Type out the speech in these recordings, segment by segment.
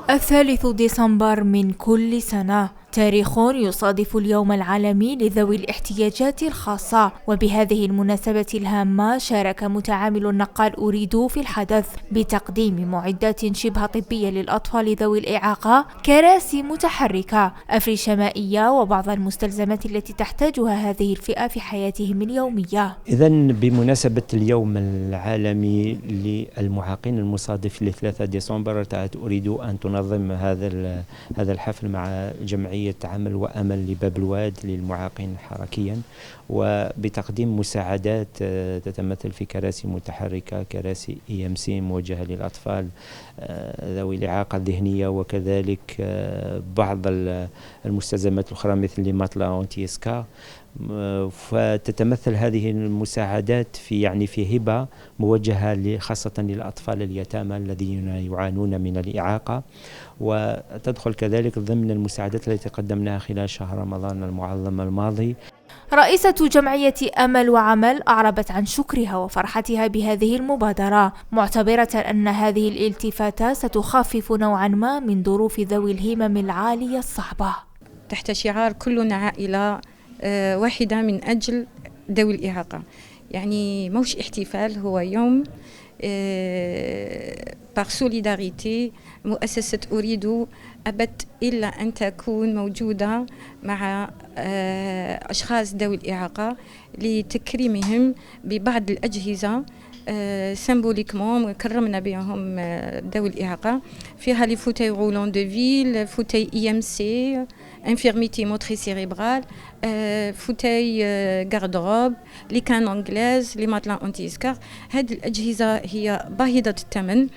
الثالث ديسمبر من كل سنة تاريخ يصادف اليوم العالمي لذوي الاحتياجات الخاصة، وبهذه المناسبة الهامة شارك متعامل النقال أريدو في الحدث بتقديم معدات شبه طبية للأطفال ذوي الإعاقة، كراسي متحركة، أفرشة مائية وبعض المستلزمات التي تحتاجها هذه الفئة في حياتهم اليومية. إذن بمناسبة اليوم العالمي للمعاقين المصادف ل 3 ديسمبر ارتأت أريدو أن تنظم هذا الحفل مع جمعية عمل وأمل لباب الواد للمعاقين حركيا، وبتقديم مساعدات تتمثل في كراسي متحركة، كراسي EMC موجهة للأطفال ذوي الإعاقة الذهنية، وكذلك بعض المستلزمات الأخرى مثل مطلة أونتيسكا. فتتمثل هذه المساعدات في هبة موجهة خاصة للأطفال اليتامى الذين يعانون من الإعاقة، وتدخل كذلك ضمن المساعدات التي قدمناها خلال شهر رمضان المعظم الماضي. رئيسة جمعية أمل وعمل أعربت عن شكرها وفرحتها بهذه المبادرة، معتبرة أن هذه الالتفاتة ستخفف نوعا ما من ظروف ذوي الهمم العالية الصعبة. تحت شعار كلنا عائلة واحدة من أجل ذوي الإعاقة، يعني موش احتفال، هو يوم par solidarité. مؤسسة أريدو أبت إلا أن تكون موجودة مع أشخاص ذوي الإعاقة لتكريمهم ببعض الأجهزة سيمبوليكمون، كرمنا بهم ذوي الإعاقة، فيها لي فوتاي رولون دو فيل، فوتاي EMC انفيرميتي موتري سيريبرال، فوتاي غاردروب، لي كان انجلاز، لي ماتلان اونتيسكار. هذه الأجهزة هي باهظة الثمن،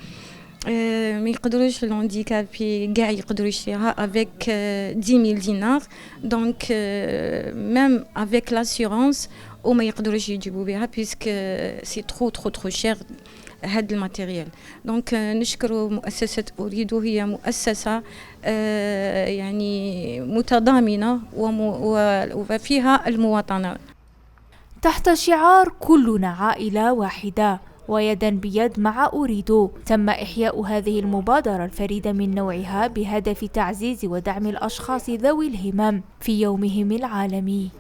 ما يقدروش الهانديكابي كاع يقدروا يشريها افيك 10,000 دينار، دونك ميم افيك لاسيورونس وما يقدروش يجيبوا بها بيسك سي ترو شير هذا الماتيريال. دونك نشكر مؤسسة أريدو، هي مؤسسة يعني متضامنة وفيها المواطنة. تحت شعار كلنا عائلة واحدة ويدا بيد مع أريدو، تم إحياء هذه المبادرة الفريدة من نوعها بهدف تعزيز ودعم الأشخاص ذوي الهمم في يومهم العالمي.